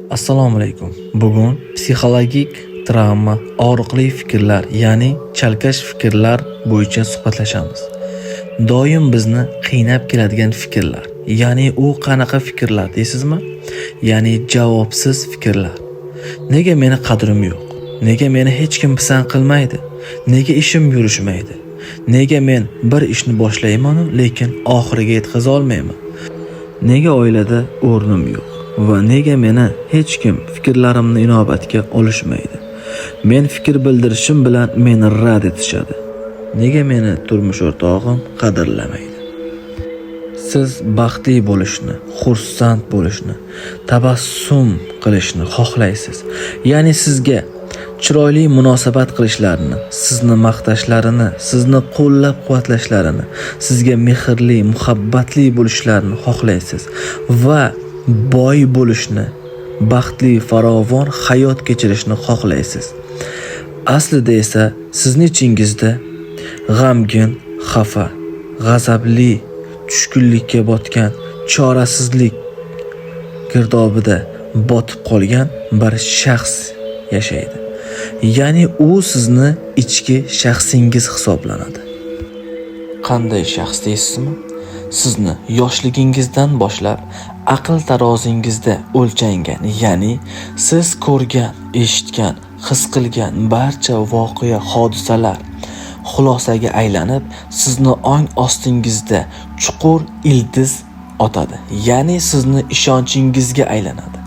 Assalomu alaykum. Bugun psixologik travma, og'riqli fikrlar, ya'ni chalkash fikrlar bo'yicha suhbatlashamiz. Doim bizni qiynab keladigan fikrlar. Ya'ni u qanaqa fikrlar deysizmi? Ya'ni javobsiz fikrlar. Nega meni qadrim yo'q? Nega meni hech kim pisand qilmaydi? Nega ishim yurishmaydi? Nega men bir ishni boshlayman, lekin oxiriga yetkaza olmayman? Nega oilada o'rnim yo'q? Va nega meni hech kim fikrlarimni inobatga olishmaydi? Men fikr bildirishim bilan meni rad etishadi. Nega meni turmush o'rtog'im qadrlamaydi? Siz baxtli bo'lishni, xursand bo'lishni, tabassum qilishni xohlaysiz. Ya'ni sizga chiroyli munosabat qilishlarini, sizni maqtashlarini, sizni qo'llab-quvvatlashlarini, sizga mehrli, muhabbatli bo'lishlarini xohlaysiz va boy bo'lishni, baxtli, farovon hayot kechirishni xohlaysiz. Aslida esa sizni ichingizda g'amgin, xafa, g'azabli, tushkunlikka botgan, chorasizlik girdobida botib qolgan bir shaxs yashaydi. Ya'ni u sizni ichki shaxsingiz hisoblanadi. Qanday shaxs deysizmi? Sizni yoshligingizdan boshlab aql tarozingizda o'lchangan, ya'ni siz ko'rgan, eshitgan, his qilgan barcha voqea, hodisalar xulosaga aylanib, sizni ong ostingizda chuqur ildiz otadi. Ya'ni sizni ishonchingizga aylanadi.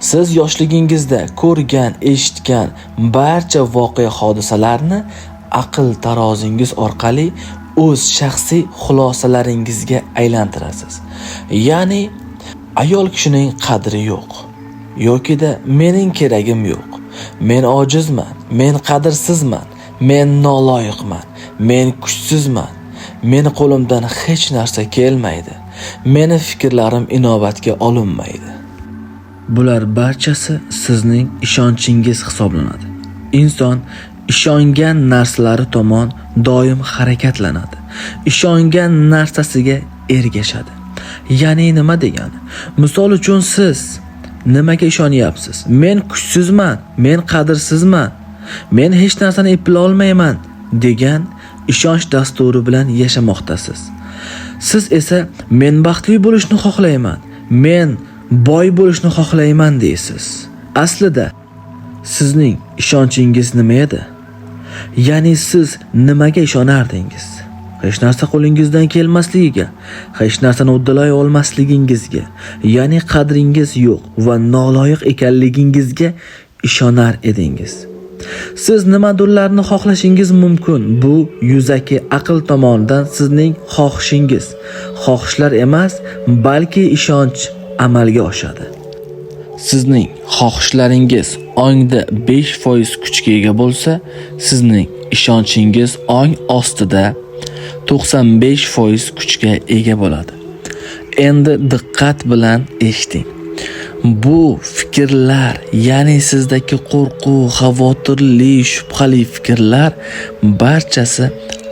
Siz yoshligingizda ko'rgan, eshitgan barcha voqea hodisalarni aql tarozingiz orqali o'z shaxsiy xulosalaringizga aylantirasiz. Ya'ni ayol kishining qadri yo'q yokida mening keragim yo'q. Men ojizman, men qadrsizman, men noloyiqman, men kuchsizman. Meni qo'limdan hech narsa kelmaydi. Meni fikrlarim inobatga olinmaydi. Bular barchasi sizning ishonchingiz hisoblanadi. Inson ishongan narsalari tomon doim harakatlanadi. Ishongan narsasiga ergashadi. Ya'ni nima degani? Misol uchun siz nimaga ishonyapsiz? Men kuchsizman, men qadrsizman, men hech narsani eplay olmayman degan ishonch dasturi bilan yashamoqdasiz. Siz esa men baxtli bo'lishni xohlayman, men boy bo'lishni xohlayman deysiz. Aslida sizning ishonchingiz nima edi? Ya'ni siz nimaga ishonardingiz? Hech narsa qo'lingizdan kelmasligiga, hech narsani uddalay olmasligingizga, ya'ni qadringiz yo'q va noloyiq ekanligingizga ishonar edingiz. Siz nimadurlarni xohlashingiz mumkin. Bu yuzaki aql tomonidan sizning xohishingiz. Xohishlar emas, balki ishonch amalga oshadi. Sizning xohishlaringiz ongda 5% kuchga ega bo'lsa, sizning ishonchingiz ong ostida 95% kuchga ega bo'ladi. Endi diqqat bilan eshiting. Bu fikrlar, ya'ni sizdagi qo'rquv, xavotirli, shubhali fikrlar barchasi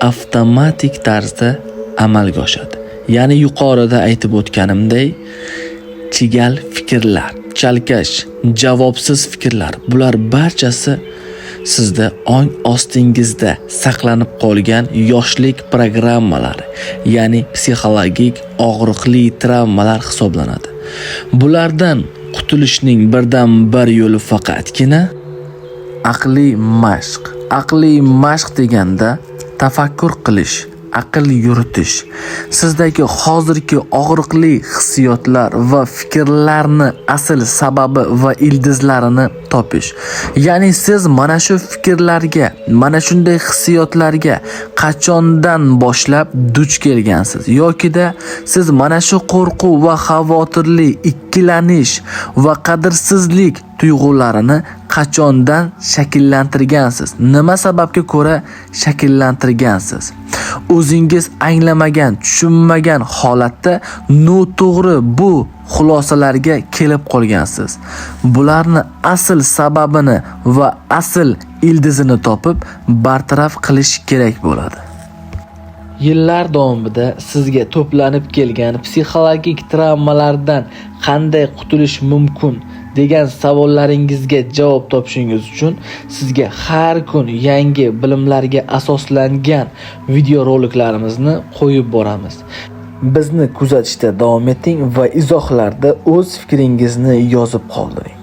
avtomatik tarzda amalga oshadi. Ya'ni yuqorida aytib o'tganimdek, chigal fikrlar, chalkash, javobsiz fikrlar, bular barchasi sizda ong ostingizda saqlanib qolgan yoshlik programmalari, ya'ni psixologik og'riqli travmalar hisoblanadi. Bulardan qutulishning birdan bir yo'li faqatgina aqliy mashq. Aqliy mashq deganda tafakkur qilish, aql yuritish, sizdagi hozirgi og'riqli hissiyotlar va fikrlarni asl sababi va ildizlarini topish. Ya'ni siz mana shu fikrlarga, mana shunday hissiyotlarga qachondan boshlab duch kelgansiz yokida siz mana shu qo'rquv va xavotirli ikkilanish va qadrsizlik tuyg'ularini qachondan shakllantirgansiz? Nima sababga ko'ra shakllantirgansiz? O'zingiz anglamagan, tushunmagan holatda noto'g'ri bu xulosalarga kelib qolgansiz. Bularni asl sababini va asl ildizini topib bartaraf qilish kerak bo'ladi. Yillar davomida sizga to'planib kelgan psixologik travmalardan qanday qutulish mumkin degan savollaringizga javob topishingiz uchun sizga har kun yangi bilimlarga asoslangan videoroliklarimizni qo'yib boramiz. Bizni kuzatishda davom eting va izohlarda o'z fikringizni yozib qoldiring.